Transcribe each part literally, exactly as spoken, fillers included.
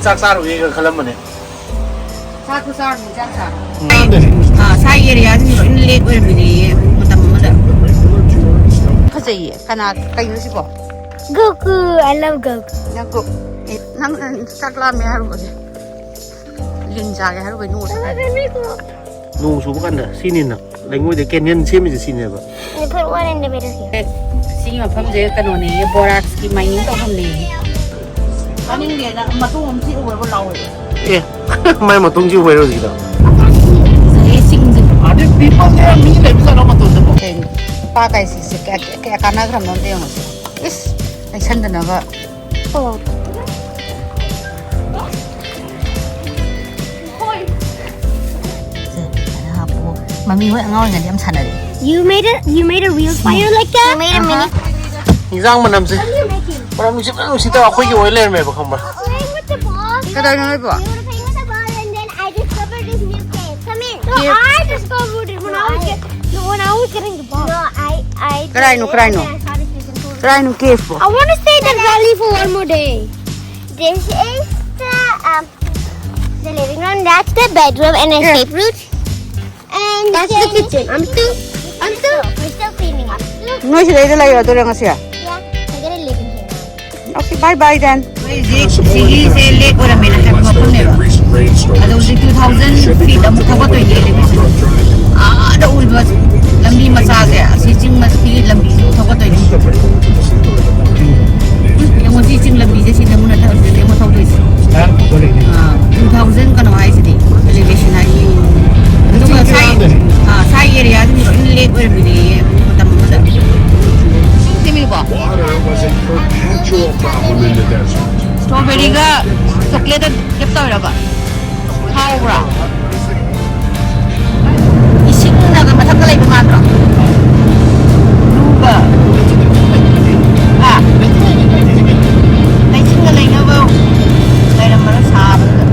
ꯆꯥꯛ ꯆꯥꯔꯨꯒꯦꯒ ꯈꯜꯂꯝꯕꯅꯦ꯫ ꯆꯥꯛꯇꯣ ꯆꯥꯔꯨꯅꯤ, ꯆꯥꯛ ꯆꯥꯔꯣ꯫ ꯑꯥ, ꯁꯥꯏ ꯑꯦꯔꯤꯌꯥꯁꯤꯡ ꯂꯣꯏꯅ ꯂꯦꯛ ꯑꯣꯏꯔꯝꯃꯤꯅꯦꯌꯦ ꯃꯇꯝ ꯑꯃꯗ꯫ ꯐꯖꯩꯌꯦ꯫ ꯀꯅꯥ, ꯀꯩꯅꯣ ꯁꯤꯕꯣ? Goku, I love Goku. ꯅꯪ ꯀꯣ-, ꯑꯦ, ꯅꯪ, ꯅꯪ ꯆꯥꯛ ꯂꯥꯝꯃꯦ ꯍꯥꯏꯔꯨꯕꯒꯤ꯫ ꯂꯤꯟ ꯆꯥꯒꯦ ꯍꯥꯏꯔꯨꯕꯩ ꯅꯣꯛꯑꯣ꯫ ꯅꯣꯡ ꯆꯨꯕ ꯀꯥꯟꯗ ꯁꯤꯅꯤꯅ ꯂꯩꯉꯣꯏꯗ canyon ꯁꯦꯝꯃꯤꯁꯦ ꯁꯤꯅꯦꯕ꯫ We put one in the middle here. ꯑꯦ, ꯁꯤꯒꯤ ꯃꯐꯝꯁꯦ ꯀꯩꯅꯣꯅꯦ, borax ꯀꯤ mining ꯇꯧꯐꯝꯅꯦ꯫ ꯇꯥꯅꯤꯡꯗꯦꯅ ꯃꯇꯨꯡ ꯑꯃ ꯊꯤꯔꯨꯔꯕ ꯂꯥꯎꯋꯦ꯫ ꯑꯦ, ꯃꯥꯏ ꯃꯇꯨꯡꯁꯤ ꯑꯣꯏꯔꯣ ꯍꯧꯖꯤꯛꯀꯤꯗꯣ꯫ ꯑꯗꯩ ꯁꯤꯡꯁꯦ ꯑꯗꯨ people ꯗ ꯃꯤ ꯂꯩꯕꯖꯥꯠꯂꯣ ꯃꯇꯣꯟꯗꯕꯣ? ꯀꯩꯅꯣ, ꯂꯨꯄꯥ ꯀꯥꯏꯁꯤꯁꯦ ꯀꯌꯥ, ꯀꯌꯥ, ꯀꯌꯥ ꯀꯥꯟꯅꯈ꯭ꯔꯕꯅꯣ ꯑꯝꯇ ꯌꯦꯡꯉꯨꯁꯦ꯫ ꯏꯁ, ꯂꯩꯁꯟꯗꯅꯕ꯫ ꯁꯦ, ꯁꯨꯃꯥꯏꯅ ꯍꯥꯞꯄꯣ꯫ ꯃꯃꯤ ꯍꯣꯏ ꯑꯉꯥꯡ ꯑꯣꯏꯔꯤꯉꯩꯗ ꯌꯥꯝ ꯁꯥꯟꯅꯔꯛꯑꯦ꯫ You made a, you made a real fire like that? You made a mini. ꯏꯟꯖꯥꯡ ꯃꯅꯝꯁꯦ꯫ What are you making? ꯃꯅꯝ ꯅꯨꯡꯁꯤꯕ, ꯅꯨꯡꯁꯤꯠꯇ ꯑꯩꯈꯣꯏꯒꯤ ꯑꯣꯏ ꯂꯩꯔꯝꯃꯦꯕ, ꯈꯪꯕ꯭ꯔꯥ? Playing with the ball. ꯀꯗꯥꯏꯅꯣ ꯍꯥꯏꯕꯣ? You were playing with the ball and then I discovered this new cave. Come in. No, cave. I discovered it when I was get-, no, when I was getting the ball. No, I, I ꯀꯔꯥꯏꯅꯣ, ꯀꯔꯥꯏꯅꯣ? I saw this piece and told ꯀꯔꯥꯏꯅꯣ cave ꯄꯣ? I wanna stay in that valley for one more day. This is the, um, the living room. That's the bedroom and escape route. And that's the kitchen. I'm still, I'm still, we're still cleaning up. ꯅꯣꯏ ꯁꯤꯗꯩꯗ ꯂꯩꯔꯗꯣꯏꯔꯥ ꯉꯁꯤ? Yeah, we're gonna live in here now. Okay, bye bye then. ꯑꯩꯈꯣꯏ ꯍꯧꯖꯤꯛ ꯁꯤꯒꯤꯁꯦ ꯂꯦꯛ ꯑꯣꯏꯔꯝꯃꯦꯅ ꯍꯥꯏꯕ ꯃꯐꯝꯅꯦꯕ꯫ ꯑꯗꯣ ꯍꯧꯖꯤꯛ two thousand feet ꯑꯃꯨꯛ ꯊꯧꯒꯠꯇꯣꯏꯅꯦ elevation꯫ ꯑꯥꯗ ꯎꯔꯤꯕ ꯂꯝꯕꯤ ꯃꯆꯥꯁꯦ, ꯑꯁꯤ ꯆꯤꯡ ꯃꯁꯤꯒꯤ ꯂꯝꯕꯤꯁꯤ ꯊꯧꯒꯠꯇꯣꯏꯅꯦ꯫ ꯌꯦꯡꯉꯣ, ꯁꯤ ꯆꯤꯡ ꯂꯝꯕꯤꯁꯦ, ꯁꯤꯗ ꯑꯃꯨꯛ ꯅꯠꯇ꯭ꯔꯒ ꯁꯤꯗ ꯑꯃꯨꯛ ꯊꯧꯗꯣꯏꯁꯦ꯫ ꯑꯥ, two thousand ꯀꯩꯅꯣ ꯍꯥꯏꯁꯤꯗꯤ, elevation ꯍꯥꯏꯁꯤꯗꯤ꯫ ꯑꯗꯨꯒ ꯁꯥꯏ, ꯑꯥ, ꯁꯥꯏ ꯑꯦꯔꯤꯌꯥꯁꯤꯡ ꯂꯣꯏꯅ ꯂꯦꯛ ꯑꯣꯏꯔꯝꯃꯤꯅꯦ ꯃꯇꯝ ꯑꯃꯗ꯫ ꯁꯤꯃꯤꯀꯣ꯫ Water was a perpetual problem in the desert. ꯁ꯭ꯇ꯭ꯔꯣꯕꯦꯔꯤꯒ ꯆꯣꯀ꯭ꯂꯦꯠꯀ dip ꯇꯧꯔꯕ? ꯍꯥꯎꯕ꯭ꯔꯥ? ꯏꯁꯤꯡꯅꯒ ꯃꯊꯛꯇ ꯂꯩꯕ ꯃꯥꯟꯗ꯭ꯔꯣ? ꯕ꯭ꯂꯨꯒ꯫ ꯍꯥ? ꯂꯩꯆꯤꯟꯒ ꯂꯩꯅꯕ ꯂꯩꯔꯝꯕꯗꯣ ꯁꯥꯕꯗꯨꯗ꯫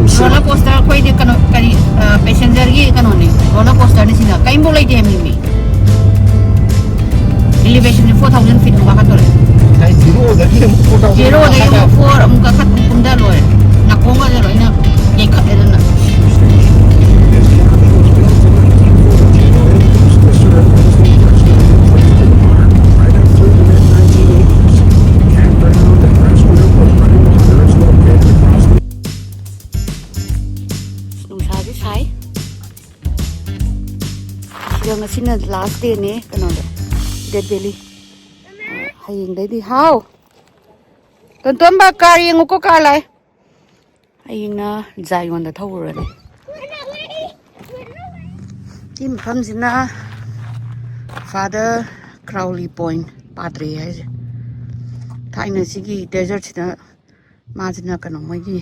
ꯁꯤ roller coaster ꯑꯩꯈꯣꯏꯗꯤ ꯀꯩꯅꯣ, ꯀꯔꯤ, ꯑ, passenger ꯒꯤ ꯀꯩꯅꯣꯅꯦ, roller coaster ꯅꯤ ꯁꯤꯅ꯫ ꯀꯔꯤꯝꯐꯥꯎ ꯂꯩꯇꯦ ꯍꯥꯏꯕꯅꯤꯃꯤ꯫ Elevation ꯁꯦ four thousand feet ꯑꯃꯨꯛ ꯀꯥꯈꯠꯇꯣꯔꯦ꯫ ꯉꯁꯥꯏ zero ꯗꯒꯤ ꯑꯃꯨꯛ four thousand Zero ꯗꯒꯤ ꯑꯃꯨꯛ ꯀꯥꯈꯠꯂꯒ꯫ Four ꯑꯃꯨꯛ ꯀꯥꯈꯠ, ꯑꯃꯨꯛ ꯂꯣꯏꯔꯦ꯫ ꯅꯥꯀꯣꯡꯒꯁꯦ ꯂꯣꯏꯅ ꯌꯩꯈꯠꯂꯦꯗꯅ꯫ ꯅꯨꯡꯁꯥꯁꯦ ꯁꯥꯏ꯫ ꯁꯤꯗ ꯉꯁꯤꯅ last dayꯅꯦ ꯀꯩꯅꯣꯗ, Death Valley꯫ ꯍꯌꯦꯡꯗꯩꯗꯤ ꯍꯥꯎ꯫ ꯇꯣꯟꯇꯣꯟꯕ ꯀꯥꯔ ꯌꯦꯡꯉꯨꯀꯣ, ꯀꯥꯔ ꯂꯥꯛꯑꯦ꯫ ꯍꯌꯦꯡꯅ ꯖꯥꯏꯌꯣꯟꯗ ꯊꯧꯔꯨꯔꯅꯤ꯫ ꯁꯤ ꯃꯐꯝꯁꯤꯅ Father Crowley Point, ꯄꯥꯗ꯭ꯔꯤ ꯍꯥꯏꯁꯦ꯫ ꯊꯥꯏꯅ ꯁꯤꯒꯤ desertꯁꯤꯗ ꯃꯥꯁꯤꯅ ꯀꯩꯅꯣ ꯃꯣꯏꯒꯤ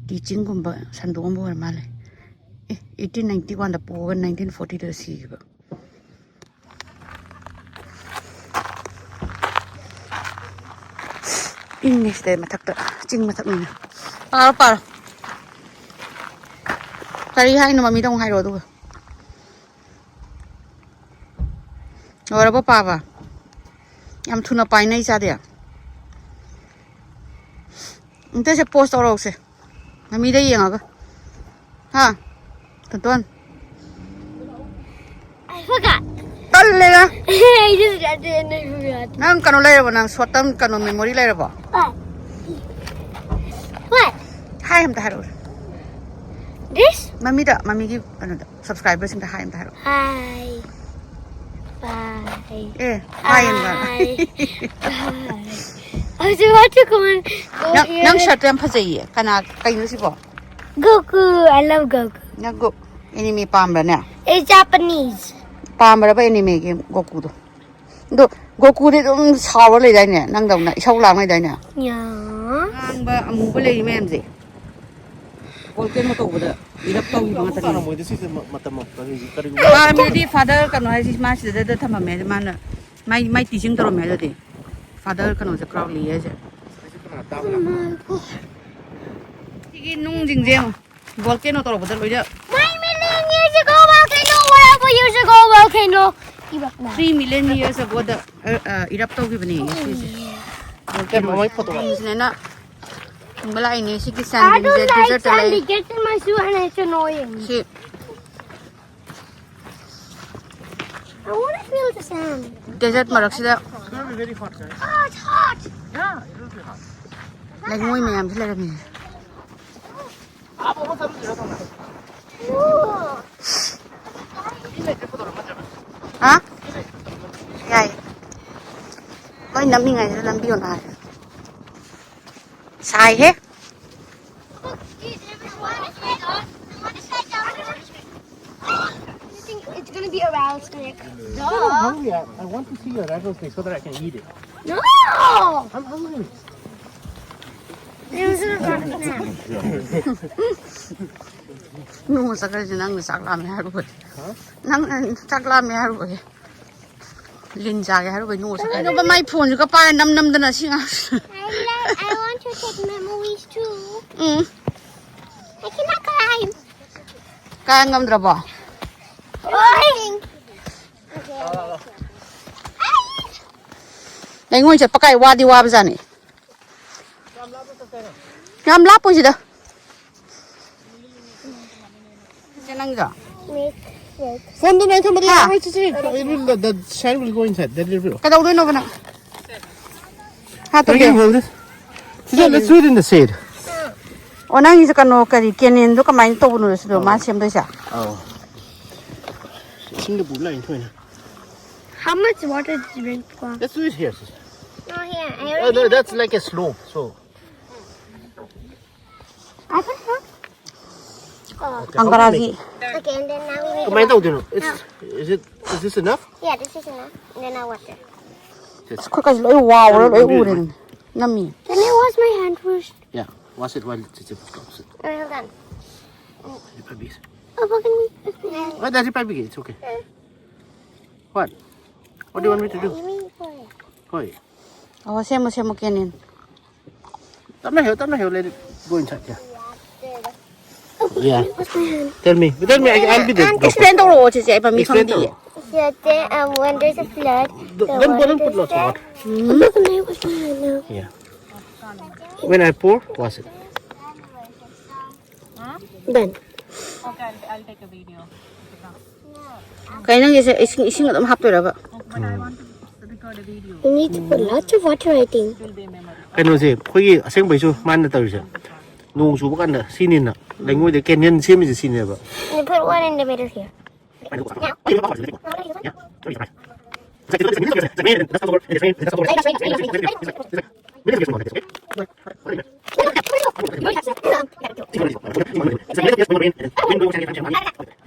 teachingꯒꯨꯝꯕ ꯁꯟꯗꯣꯛꯑꯝꯕ ꯑꯣꯏꯔ ꯃꯥꯜꯂꯦ꯫ ꯑꯦ, eighteen ninety oneꯗ ꯄꯣꯛꯑꯒ nineteen fortyꯗ ꯁꯤꯈꯤꯕ꯫ ꯏꯪꯉꯦ ꯁꯤꯗ ꯃꯊꯛꯇ, ꯆꯤꯡ ꯃꯊꯛꯅꯤꯅ꯫ ꯄꯥꯔꯣ, ꯄꯥꯔꯣ꯫ ꯀꯔꯤ ꯍꯥꯏꯅꯣ ꯃꯃꯤꯗ ꯑꯃꯨꯛ ꯍꯥꯏꯔꯛꯑꯣ ꯑꯗꯨꯒ꯫ ꯂꯣꯏꯔꯕꯣ ꯄꯥꯕ? ꯌꯥꯝ ꯊꯨꯅ ꯄꯥꯏꯅ ꯏꯆꯥꯗꯤ꯫ ꯑꯝꯇ ꯁꯦ pause ꯇꯧꯔꯛꯑꯣꯁꯦ꯫ ꯃꯃꯤꯗ ꯌꯦꯡꯉꯒ꯫ ꯍꯥ? ꯇꯣꯟꯇꯣꯟ꯫ I forgot. ꯇꯜꯂꯦꯗ꯫ I just got to, and I forgot. ꯅꯪ ꯀꯩꯅꯣ ꯂꯩꯔꯕꯣ? ꯅꯪ short term ꯀꯩꯅꯣ memory ꯂꯩꯔꯕꯣ? What? What? Hi ꯑꯝꯇ ꯍꯥꯏꯔꯛꯑꯣ꯫ This? ꯃꯃꯤꯗ, ꯃꯃꯤꯒꯤ ꯀꯩꯅꯣꯗ, subscriberꯁꯤꯡꯗ hi ꯑꯝꯇ ꯍꯥꯏꯔꯛꯑꯣ꯫ Hi. Bye. ꯑꯦ, hi ꯑꯝꯇ ꯍꯥꯏꯔꯛꯑꯣ꯫ Hi. Bye. I was about to go and go ꯅꯪ, here. ꯅꯪ shirtꯇꯣ ꯌꯥꯝ ꯐꯖꯩꯌꯦ꯫ ꯀꯅꯥ, ꯀꯩꯅꯣ ꯁꯤꯕꯣ? Goku. I love Goku. ꯅꯪ ꯒꯣ-, anime ꯄꯥꯝꯕ꯭ꯔꯅꯦ? It's Japanese. ꯄꯥꯝꯕ꯭ꯔꯕ animeꯒꯤ ꯒꯣꯀꯨꯗꯣ? ꯑꯗꯣ ꯒꯣꯀꯨꯗꯤ ꯑꯗꯨꯝ ꯁꯥꯎꯔ ꯂꯩꯗꯥꯏꯅꯦ? ꯅꯪꯗꯧꯅ ꯏꯁꯧ ꯂꯥꯡ ꯂꯩꯗꯥꯏꯅꯦ? Yeah. ꯑꯉꯥꯡꯕ ꯑꯃꯨꯕ ꯂꯩꯔꯤ ꯃꯌꯥꯝꯁꯦ꯫ Volcano ꯇꯧꯕꯗ erupt ꯇꯧꯈꯤꯕ ꯉꯥꯛꯇꯅꯦ꯫ ꯇꯥꯔꯝꯃꯣꯏꯗ ꯁꯤꯁꯦ ꯃ-, ꯃꯇꯝ ꯑꯃ ꯀꯔꯤꯒꯤ, ꯀꯔꯤꯒꯨꯝꯕ ꯄꯥꯝꯃꯤꯗꯤ Father ꯀꯩꯅꯣ ꯍꯥꯏꯁꯤ ꯃꯥ ꯁꯤꯗ ꯊꯝꯃꯝꯃꯦ꯫ ꯑꯗꯨ ꯃꯥꯅ ꯃꯥꯏ, ꯃꯥꯏ teaching ꯇꯧꯔꯝꯃꯦ ꯑꯗꯨꯗꯤ꯫ Father ꯀꯩꯅꯣꯁꯦ, Crowley ꯍꯥꯏꯁꯦ꯫ ꯁꯤꯒꯤ ꯅꯨꯡꯁꯤꯡꯁꯦ ꯌꯦꯡꯉꯣ꯫ Volcano ꯇꯧꯔꯛꯄꯗ ꯂꯣꯏꯅ Nine million years ago, volcano. Whatever years ago, volcano. Erupt now. Three million years agoꯗ, ꯑ, ꯑ, erupt ꯇꯧꯈꯤꯕꯅꯦ ꯁꯤꯁꯦ꯫ ꯀꯩꯅꯣ, ꯃꯣꯏ photo꯫ ꯁꯤꯅ ꯌꯦꯡꯕ ꯂꯥꯛꯏꯅꯦ ꯁꯤꯒꯤ I don't ꯁꯦꯟꯗꯜꯁꯦ like ꯗꯦꯖꯔꯠꯇ ꯁꯦꯟꯗꯤ ꯂꯩ꯫ Get in my shoe and it's annoying. ꯁꯤ I want to feel the sand. Dessert ꯃꯔꯛꯁꯤꯗ It's gonna be very hot, guys. Oh, it's hot. Yeah, it will be hot. ꯂꯩꯉꯣꯏ ꯃꯌꯥꯝꯁꯤ ꯂꯩꯔꯝꯃꯤꯅꯦ꯫ ꯍꯥ? ꯌꯥꯏ꯫ ꯃꯣꯏ ꯅꯝꯃꯤꯉꯩꯁꯤꯗ ꯅꯝꯕꯤꯌꯣꯅ ꯍꯥꯏ꯫ ꯁꯥꯏꯍꯦ꯫ It's gonna be a rattlesnake. Duh. Hungry. I, I want to see a rattlesnake so that I can eat it. No! I'm hungry. You should have brought a snack. ꯅꯣꯡꯃ ꯆꯠꯈ꯭ꯔꯁꯤ ꯅꯪꯅ ꯆꯥꯛ ꯂꯥꯝꯃꯦ ꯍꯥꯏꯔꯨꯕꯗꯤ꯫ ꯍꯥ? ꯅꯪꯅ ꯆꯥꯛ ꯂꯥꯝꯃꯦ ꯍꯥꯏꯔꯨꯕꯗꯤ꯫ ꯂꯤꯟ ꯆꯥꯒꯦ ꯍꯥꯏꯔꯨꯕꯩ ꯅꯣꯡ ꯆꯠꯈ꯭ꯔꯦ꯫ ꯀꯩꯅꯣꯕ ꯃꯥꯏ ꯐꯣꯟꯁꯤꯒ ꯄꯥꯏꯔ ꯅꯝ ꯅꯝꯗꯅ ꯁꯤ ꯉꯥꯡ- I like, I want to take memories too. Um. I cannot climb. Ka ꯉꯝꯗ꯭ꯔꯕꯣ? Boing. ꯂꯩꯉꯣꯏ ꯆꯠꯄ ꯀꯥꯏ ꯋꯥꯗꯤ ꯋꯥꯕꯖꯥꯠꯅꯤ꯫ ꯌꯥꯝ ꯂꯥꯞꯄꯣꯏ ꯁꯤꯗ꯫ ꯏꯆꯦ ꯅꯪꯒꯤꯗꯣ? Make, make. Phone do not somebody. ꯍꯥ? It will, the, the sand will go inside. That will be. ꯀꯩꯗꯧꯗꯣꯏꯅꯣꯕ ꯅꯪ? ꯍꯥ, Can you ꯇꯧꯒꯦ꯫ Hold this? Sister, let's do it in the shade. ꯑꯣ, ꯅꯪꯒꯤꯁꯦ ꯀꯩꯅꯣ, ꯀꯔꯤ, ꯀꯦꯅꯦꯟꯗꯣ ꯀꯃꯥꯏꯅ ꯇꯧꯕꯅꯣ ꯁꯤꯗꯣ ꯃꯥ ꯁꯦꯝꯗꯣꯏꯁꯦ? ꯑꯧ꯫ ꯏꯁꯤꯡꯗ ꯄꯨ ꯂꯥꯛꯏꯅꯦ ꯊꯣꯏꯅ꯫ How much water did you drink from? Let's do it here, sister. No, here. I Oh, already no, that's like a slope, so. I don't know. Oh. Okay, how do you Angarazi. Make? Okay, and then now we need ꯀꯃꯥꯏꯅ ꯇꯧꯗꯣꯏꯅꯣ? It's, is it, is this enough? Yeah, this is enough. And then I water. ꯑꯁ, ꯈꯨꯠꯀꯁꯦ ꯂꯣꯏ ꯋꯥꯎꯔ ꯂꯣꯏ ꯎꯔꯦ꯫ ꯅꯝꯃꯤ꯫ Can I wash my hand first? Yeah, wash it while it's, it's, it's, it's, Oh, hold on. Oh, you probably. Oh, look at me. Oh, that's probably it's okay. What? What do you want me to do? Let me pour it. ꯍꯣꯏ꯫ ꯑꯣ, ꯁꯦꯝꯃꯣ, ꯁꯦꯝꯃꯣ, ꯀꯦꯅꯦꯟ꯫ ꯇꯞꯅ ꯍꯦꯛ, ꯇꯞꯅ ꯍꯦꯛ, let it go inside, yeah. Yeah. Tell me, tell me, I, I'll be there. Explain ꯇꯧꯔꯛꯑꯣ, ꯆꯦꯆꯦ, ꯑꯩ ꯃꯃꯤ Explain ꯈꯪꯗꯤꯌꯦ꯫ ꯇꯧꯔꯛꯑꯣ. Siya, um, when there's a flood, the Don't, don't put lots of water. Look, I wash my hand now. Yeah. When I pour, wash it. Done. Okay, I'll, I'll take a video. ꯀꯩ ꯅꯪꯒꯤꯁꯦ ꯏꯁꯤꯡ ꯏꯁꯤꯡ ꯑꯗꯨꯝ ꯍꯥꯞꯇꯣꯏꯔꯕ? But I want to record a video. You need to put lots of water, I think. Will be a memory. ꯀꯩꯅꯣꯁꯦ ꯑꯩꯈꯣꯏꯒꯤ ꯑꯁꯦꯡꯕꯩꯁꯨ ꯃꯥꯅ ꯇꯧꯔꯤꯁꯦ ꯅꯣꯡ ꯆꯨꯕ ꯀꯥꯟꯗ ꯁꯤꯅꯤꯅ ꯂꯩꯉꯣꯏꯗ ꯀꯦꯅꯤꯌꯟ ꯁꯦꯝꯃꯤꯁꯦ ꯁꯤꯅꯦꯕ. You put one in the middle here.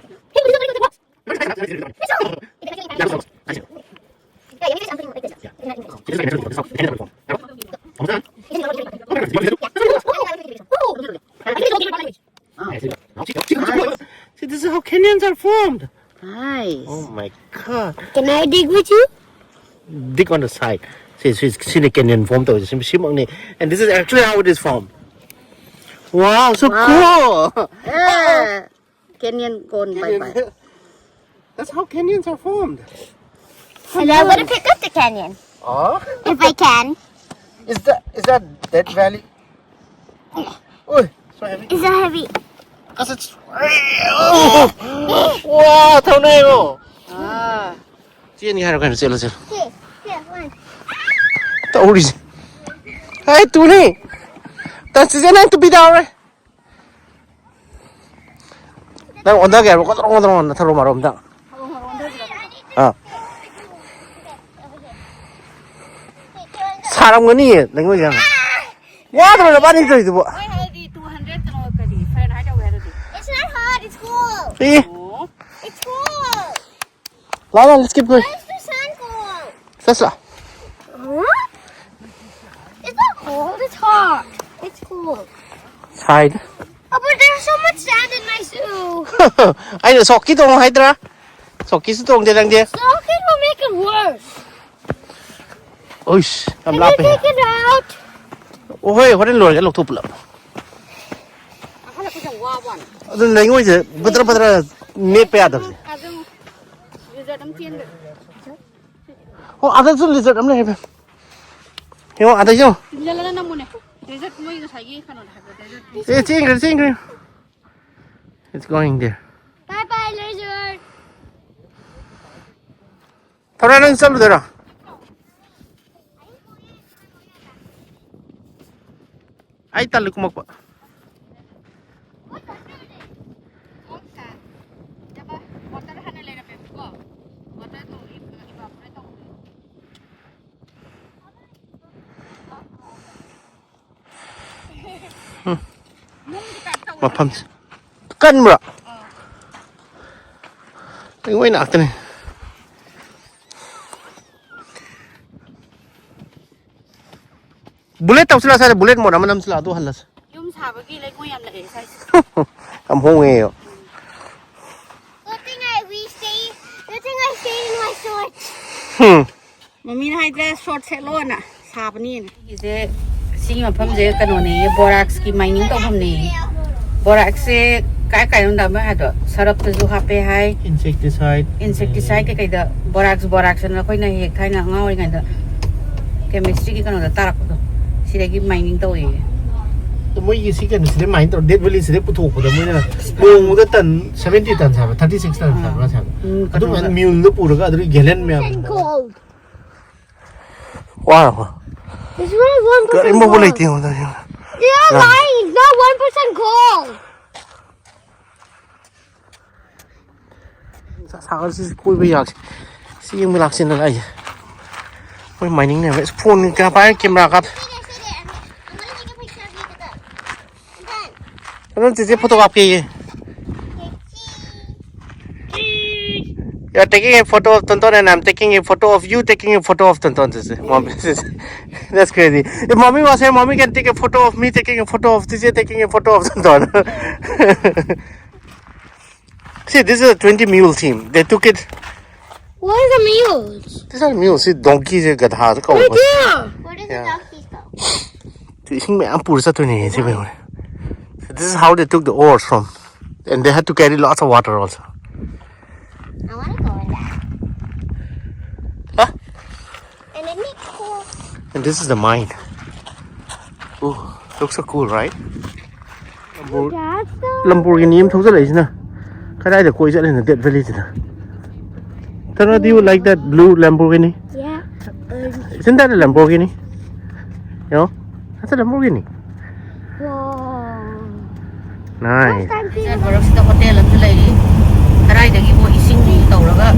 See, this is how canyons are formed. Nice. Oh my god. Can I dig with you? Dig on the side. See, see, see the canyon form though. See, see, and this is actually how it is formed. Wow, so cool. Yeah. Canyon cone, bye bye. That's how canyons are formed. And I want to pick up the canyon. Oh, If I can. is that is that Death Valley? Oh, so heavy. It's so heavy. Cause it's. 와, 더 내요. Ah. ꯆꯦꯟꯒꯦ ꯍꯥꯏꯔꯣ ꯀꯩꯅꯣ? ꯆꯦꯜꯂꯣ, ꯆꯦꯜꯂꯣ. Here, here, one. ꯇꯧꯔꯤꯁꯦ. ꯍꯦ, ꯇꯨꯅꯤ. ꯇꯟꯁꯤꯁꯦ ꯅꯪ ꯇꯨꯄꯤ ꯇꯧꯔꯦ. ꯅꯪ ꯑꯣꯟꯊꯒꯦ ꯍꯥꯏꯕ? ꯀꯣꯗ꯭ꯔꯣꯡ ꯀꯣꯗ꯭ꯔꯣꯡ ꯅꯊꯧꯔꯣ ꯃꯔꯣꯝꯗ꯫ ꯑꯥ꯫ ꯁꯥꯔꯝꯒꯅꯤꯌꯦ ꯅꯪ ꯌꯥꯝ꯫ ꯌꯥꯗ꯭ꯔꯣ ꯅꯕꯥꯅꯤ ꯇꯧꯔꯤꯗꯨꯕꯣ? ꯃꯣꯏ ꯍꯥꯏꯗꯤ two hundred ꯀꯩꯅꯣ ꯀꯔꯤ Fahrenheit ꯌꯧꯋꯦ ꯍꯥꯏꯔꯗꯤ. It's not hot, it's cold. ꯑꯦ꯫ ꯑꯣ. It's cold. ꯂꯥꯛꯑꯣ, let's keep going. Where's the sun cold? ꯆꯠꯁꯤꯔꯥ? Huh? It's not cold, it's hot. It's cold. Side. Oh, but there's so much sand in my shoe. ꯑꯩꯅ ꯁꯣꯛꯀꯤ ꯇꯣꯡꯉꯣ ꯍꯥꯏꯗ꯭ꯔꯥ? ꯁꯣꯛꯀꯤꯁꯨ ꯇꯣꯡꯗꯦ ꯅꯪꯗꯤ꯫ Soaking will make it worse. ꯎꯏꯁ, ꯌꯥꯝ Can you ꯂꯥꯞꯄꯦ꯫ Take it out? ꯑꯣ, ꯍꯣꯏ, ꯍꯣꯔꯦꯟ ꯂꯣꯏꯔꯒ ꯂꯧꯊꯣꯛ ꯄꯨꯂꯞ꯫ ꯀꯥꯈꯠꯂꯛꯄꯁꯦ ꯌꯥꯝ ꯋꯥꯕ ꯋꯥꯅꯤ. ꯑꯗꯨ ꯂꯩꯉꯣꯏꯁꯦ ꯕꯗ꯭ꯔ ꯕꯗ꯭ꯔ ꯅꯦꯠꯄ ꯌꯥꯗꯕꯁꯦ꯫ ꯑꯗꯨꯝ ꯂꯤꯖꯔꯗ ꯑꯃ ꯆꯦꯟꯈ꯭ꯔꯦ. ꯑꯣ, ꯑꯗꯁꯨ ꯂꯤꯖꯔꯗ ꯑꯃ ꯂꯩꯔꯦ꯫ ꯌꯦꯡꯉꯣ, ꯑꯗ ꯌꯦꯡꯉꯣ꯫ ꯇꯤꯟꯖꯜꯂꯒ ꯅꯝꯃꯨꯅꯦ꯫ Desert ꯃꯣꯏ ꯉꯁꯥꯏꯒꯤ ꯀꯩꯅꯣꯗ ꯍꯥꯏꯕꯗꯣ, desert. A, ꯆꯦꯟꯈ꯭ꯔꯦ, ꯆꯦꯟꯈ꯭ꯔꯦ꯫ It's going there. Bye bye, lizard. ꯊꯧꯔꯥ, ꯅꯪ ꯆꯠꯂꯨꯗꯣꯏꯔꯣ? ꯑꯩ ꯇꯜꯂꯤ ꯀꯨꯝꯃꯛꯄ꯫ Water ꯍꯥꯟꯅ ꯂꯩꯔꯝꯃꯦꯕꯀꯣ꯫ Water ꯗꯣ evaporate ꯇꯧꯈ꯭ꯔꯦ꯫ ꯃꯐꯝꯁꯦ ꯀꯟꯕ꯭ꯔꯥ? ꯂꯩꯉꯣꯏ ꯉꯥꯛꯇꯅꯦ꯫ Bullet ꯇꯧꯁꯤꯜꯂ ꯁ꯭ꯋꯥꯏꯗ, bullet mode ꯑꯃ ꯅꯝꯁꯤꯜꯂ ꯑꯗꯨ ꯍꯜꯂꯁꯤ꯫ ꯌꯨꯝ ꯁꯥꯕꯒꯤ ꯂꯩꯉꯣꯏ ꯌꯥꯝ ꯂꯥꯛꯑꯦ ꯁ꯭ꯋꯥꯏꯁꯦ꯫ ꯌꯥꯝ ꯍꯣꯡꯉꯦ꯫ Good thing I, we stay, good thing I stayed in my shorts. ꯍꯝ꯫ ꯃꯃꯤꯅ ꯍꯥꯏꯗ꯭ꯔꯥ, short ꯁꯦꯠꯂꯣꯅ, ꯁꯥꯕꯅꯤꯅ꯫ ꯁꯤꯒꯤꯁꯦ, ꯁꯤꯒꯤ ꯃꯐꯝꯁꯦ ꯀꯩꯅꯣꯅꯦꯌꯦ, borax ꯀꯤ mining ꯇꯧꯐꯝꯅꯦꯌꯦ꯫ Borax ꯁꯦ ꯀꯥꯏ ꯀꯥꯏꯗꯅꯣ ꯑꯃ ꯍꯥꯏꯗꯣ, ꯁꯔꯞꯇꯁꯨ ꯍꯥꯞꯄꯦ ꯍꯥꯏ, insecticide, insecticide ꯀꯩꯀꯩꯗ borax, borax ꯑꯅ ꯑꯩꯈꯣꯏꯅ ꯍꯦꯛ ꯊꯥꯏꯅ ꯑꯉꯥꯡ ꯑꯣꯏꯔꯤꯉꯩꯗ chemistry ꯒꯤ ꯀꯩꯅꯣꯗ ꯇꯥꯔꯛꯄꯗꯣ, ꯁꯤꯗꯒꯤ mining ꯇꯧꯋꯦꯌꯦ꯫ ꯑꯗꯣ ꯃꯣꯏꯒꯤ ꯁꯤ ꯀꯩꯅꯣꯁꯤꯗꯩ mine ꯇꯧꯔ, Death Valley ꯁꯤꯗꯩ ꯄꯨꯊꯣꯛꯄꯗ ꯃꯣꯏꯅ ꯅꯣꯡꯃꯗ ton seventy tons ꯍꯥꯏꯕ, thirty six tons ꯍꯥꯏꯕ, ꯍꯥꯏꯕ꯫ ꯎꯝ, ꯑꯗꯨꯃꯥꯏꯅ ꯀꯩꯅꯣꯗ꯫ Mule ꯗ ꯄꯨꯔꯒ ꯑꯗꯨꯗꯒꯤ gallon ꯃꯌꯥꯝ꯫ Gold. Wow. This one is one percent ꯀꯔꯤꯝ ꯐꯥꯎꯕ gold. ꯂꯩꯇꯦ, ꯌꯦꯡꯉꯣ, ꯌꯦꯡꯉꯣ꯫ They are lying. It's not one percent gold. ꯁꯥ-, ꯁꯥꯒꯔꯁꯤ ꯀꯣꯏꯕ ꯌꯥꯁꯤ꯫ ꯁꯤ ꯌꯦꯡꯕ ꯂꯥꯛꯁꯤꯅ ꯂꯥꯛꯏꯁꯦ꯫ ꯃꯣꯏ mining ꯅꯦꯕ꯫ ꯐꯣꯟ ꯀꯌꯥ ꯄꯥꯏꯔ, camera ꯀꯥꯞ-, ꯑꯗꯨꯝ ꯆꯦꯆꯦ photo ꯀꯥꯞꯀꯦꯌꯦ꯫ You are taking a photo of Tonton and I'm taking a photo of you taking a photo of Tonton, ꯆꯦꯆꯦ꯫ Mommy, ꯆꯦꯆꯦ꯫ That's crazy. If mommy was here, mommy can take a photo of me taking a photo of ꯆꯦꯆꯦ taking a photo of Tonton. See, this is a twenty mule team. They took it. What is a mule? These are mules. See, donkey ꯁꯦ ꯒꯙꯥꯗ ꯀꯧꯕ꯫ Right there. Where did the Yeah. Donkeys go? ꯁꯤ ꯏꯁꯤꯡ ꯃꯌꯥꯝ ꯄꯨꯔ ꯆꯠꯇꯣꯏꯅꯦ ꯁꯤ ꯃꯌꯥꯝ꯫ So this is how they took the ores from. And they had to carry lots of water also. I wanna go in that. Huh? And it makes cool. And this is the mine. Ooh, looks so cool, right? Lamborghini ꯑꯃ ꯊꯧꯖꯜꯂꯛꯏꯁꯤꯅ ꯀꯗꯥꯏꯗ ꯀꯣꯏ ꯆꯠꯂꯤꯅꯣ? Death Valley ꯁꯤꯗ. Tara, do you like that blue Lamborghini? Yeah. Isn't that a Lamborghini? You know, that's a Lamborghini. Wow. Nice. ꯃꯔꯛꯁꯤꯗ hotel ꯑꯃꯁꯨ ꯂꯩꯔꯤ꯫ ꯀꯗꯥꯏꯗꯒꯤꯕꯨ ꯏꯁꯤꯡ ꯇꯧꯔꯒ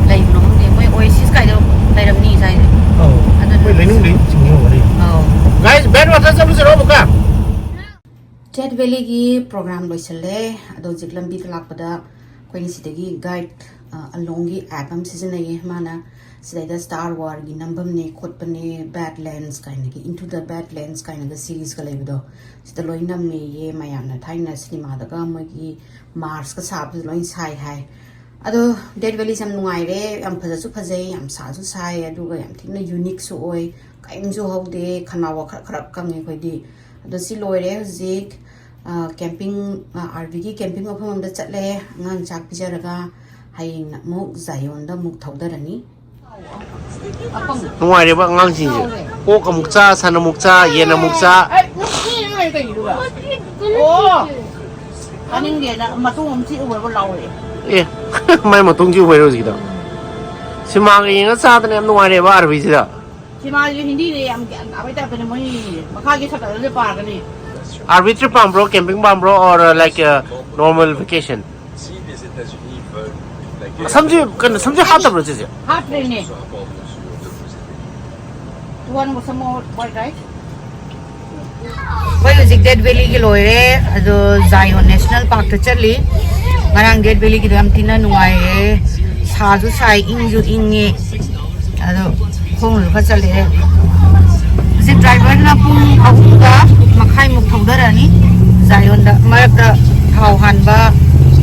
ꯂꯩꯕꯅꯣ ꯈꯪꯗꯦ꯫ ꯃꯣꯏ oasis ꯀꯥꯏꯗꯣ ꯂꯩꯔꯝꯅꯤ ꯁ꯭ꯋꯥꯏꯗ꯫ ꯑꯧ꯫ ꯑꯗꯨꯅ ꯃꯣꯏ ꯂꯩꯅꯨꯡꯗꯩ ꯆꯤꯡꯉꯤ ꯑꯣꯏꯔꯝꯒꯅꯤ꯫ ꯑꯧ꯫ Guys, Bedwater ꯆꯠꯂꯨꯁꯤꯔꯣ ꯑꯃꯨꯛꯀ? Death Valley ꯒꯤ program ꯂꯣꯏꯁꯤꯜꯂꯦ꯫ ꯑꯗꯣ ꯍꯧꯖꯤꯛ ꯂꯝꯕꯤꯗ ꯂꯥꯛꯄꯗ ꯑꯩꯈꯣꯏꯅ ꯁꯤꯗꯒꯤ guide, ꯑ, ꯑꯂꯣꯡꯒꯤ app ꯑꯃ ꯁꯤꯖꯤꯟꯅꯩꯌꯦ꯫ ꯃꯥꯅ ꯁꯤꯗꯩꯗ Star War ꯒꯤ ꯅꯝꯐꯝꯅꯦ ꯈꯣꯠꯄꯅꯦ, Badlands ꯀꯥꯏꯅꯒꯤ, Into the Badlands ꯀꯥꯏꯅꯒ series ꯀ ꯂꯩꯕꯗꯣ, ꯁꯤꯗ ꯂꯣꯏ ꯅꯝꯃꯦꯌꯦ꯫ ꯃꯌꯥꯝꯅ ꯊꯥꯏꯅ ꯁꯤꯅꯦꯃꯥꯗꯒ ꯃꯣꯏꯒꯤ march ꯀ ꯁꯥꯕꯗꯨ ꯂꯣꯏ ꯁꯥꯏ ꯍꯥꯏ꯫ ꯑꯗꯣ Death Valley ꯁꯦ ꯌꯥꯝ ꯅꯨꯡꯉꯥꯏꯔꯦ, ꯌꯥꯝ ꯐꯖꯁꯨ ꯐꯖꯩ, ꯌꯥꯝ ꯁꯥꯁꯨ ꯁꯥꯏ, ꯑꯗꯨꯒ ꯌꯥꯝ ꯊꯤꯅ unique ꯁꯨ ꯑꯣꯏ꯫ ꯀꯔꯤꯝꯁꯨ ꯍꯧꯗꯦ, ꯈꯅꯥꯎꯒ ꯈꯔ ꯈꯔ ꯀꯪꯉꯦ ꯑꯩꯈꯣꯏꯗꯤ꯫ ꯑꯗꯣ ꯁꯤ ꯂꯣꯏꯔꯦ ꯍꯧꯖꯤꯛ꯫ ꯑ, camping, ꯑ, RV ꯒꯤ camping ꯃꯐꯝ ꯑꯃꯗ ꯆꯠꯂꯦ꯫ ꯑꯉꯥꯡ ꯆꯥꯛ ꯄꯤꯖꯔꯒ ꯍꯌꯦꯡꯅ ꯑꯃꯨꯛ ꯖꯥꯏꯑꯣꯟꯗ ꯑꯃꯨꯛ ꯊꯧꯗꯔꯅꯤ꯫ ꯅꯨꯡꯉꯥꯏꯔꯦꯕ ꯑꯉꯥꯡꯁꯤꯡꯁꯦ꯫ ꯑꯣꯛ ꯑꯃꯨꯛ ꯆꯥ, ꯁꯟ ꯑꯃꯨꯛ ꯆꯥ, ꯌꯦꯟ ꯑꯃꯨꯛ ꯆꯥ꯫ ꯑꯩ ꯅꯨꯄꯤ ꯑꯃ ꯂꯩ ꯀꯩꯒꯤꯅꯣꯕ? ꯑꯣ! ꯇꯥꯅꯤꯡꯗꯦꯅ ꯃꯇꯨꯡ ꯑꯃ ꯆꯤꯛꯎꯔꯕ ꯂꯥꯎꯔꯛꯑꯦ꯫ ꯑꯦ, ꯃꯥꯏ ꯃꯇꯨꯡ ꯆꯤꯛꯎꯕꯩꯔꯣ ꯍꯧꯖꯤꯛꯀꯤꯗꯣ? ꯁꯤꯃꯥꯒ ꯌꯦꯡꯉ ꯆꯥꯗꯅ ꯌꯥꯝ ꯅꯨꯡꯉꯥꯏꯔꯦꯕ RV ꯁꯤꯗ꯫ ꯁꯤꯃꯥꯁꯦ ꯍꯤꯟꯗꯤꯅꯦ, ꯌꯥꯝ ꯒ꯭ꯌꯥꯟ ꯇꯥꯕꯩ ꯇꯥꯏꯞꯇꯅꯦ ꯃꯣꯏ ꯌꯦꯡꯉꯤꯁꯦ꯫ ꯃꯈꯥꯒꯤ ꯁꯕꯇꯥꯏꯇꯜꯁꯦ ꯄꯥꯔꯒꯅꯤ꯫ RV trip ꯄꯥꯝꯕ꯭ꯔꯣ, camping ꯄꯥꯝꯕ꯭ꯔꯣ, or like, uh, normal vacation? ꯁꯝꯁꯦ ꯀꯩꯅꯣ, ꯁꯝꯁꯦ ꯍꯥꯠꯇꯕ꯭ꯔꯣ ꯁꯤꯁꯦ? ꯍꯥꯠꯇ꯭ꯔꯦꯅꯦ꯫ You want some more white rice? ꯑꯩꯈꯣꯏ ꯍꯧꯖꯤꯛ Death Valley ꯒꯤ ꯂꯣꯏꯔꯦ, ꯑꯗꯣ ꯖꯥꯏꯑꯣꯟ National Park ꯇ ꯆꯠꯂꯤ꯫ ꯉꯔꯥꯡ Death Valley ꯒꯤꯗꯣ ꯌꯥꯝ ꯊꯤꯅ ꯅꯨꯡꯉꯥꯏꯔꯦ, ꯁꯥꯁꯨ ꯁꯥꯏ, ꯏꯪꯁꯨ ꯏꯪꯉꯤ꯫ ꯑꯗꯣ ꯈꯣꯡꯅꯁꯨ ꯈꯔ ꯆꯠꯂꯛꯑꯦ꯫ ꯍꯧꯖꯤꯛ driver ꯅ ꯄꯨꯡ ꯑꯍꯨꯝꯒ ꯃꯈꯥꯏꯃꯨꯛ ꯊꯧꯗꯔꯅꯤ꯫ ꯖꯥꯏꯑꯣꯟꯗ ꯃꯔꯛꯇ ꯊꯥꯎ ꯍꯥꯟꯕ,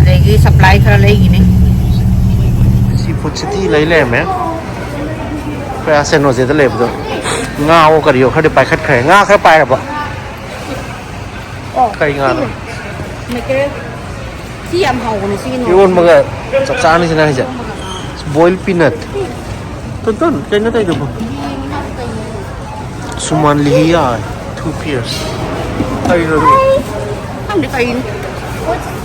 ꯑꯗꯒꯤ supply ꯈꯔ ꯂꯩꯈꯤꯅꯤ꯫ Seafood City ꯂꯩ ꯂꯩꯔꯝꯃꯦ꯫ ꯑꯩꯈꯣꯏ ꯑꯥ ꯁꯦꯟ ꯍꯣꯖꯦꯗ ꯂꯩꯕꯗꯣ ꯉꯥꯋꯣ ꯀꯔꯤꯌꯣ ꯈꯔꯗꯤ ꯄꯥꯏꯈꯠꯈ꯭ꯔꯦ꯫ ꯉꯥ ꯈꯔ ꯄꯥꯏꯔꯕꯣ? ꯑꯣ, ꯀꯩ ꯉꯥꯅꯣ? ꯁꯤꯅꯦ꯫ ꯃꯩꯀꯦ-, ꯁꯤ ꯌꯥꯝ ꯍꯥꯎꯕꯅꯦ, ꯁꯤꯒꯤ ꯅꯣꯡ-, ꯏꯔꯣꯟꯕꯒ ꯆꯞ ꯆꯥꯅꯤ ꯁꯤꯅ ꯍꯥꯏꯁꯦ꯫ Boil peanut. ꯇꯣꯟ, ꯇꯣꯟ, ꯀꯩꯅꯣ ꯇꯧꯗꯨꯕꯣ? ꯁꯨꯃꯥꯟ ꯂꯤꯍꯤꯌꯥ, two pairs꯫ ꯀꯔꯤꯅꯣ ꯑꯗꯨ? ꯈꯪꯗꯦ ꯀꯔꯤꯅꯣ꯫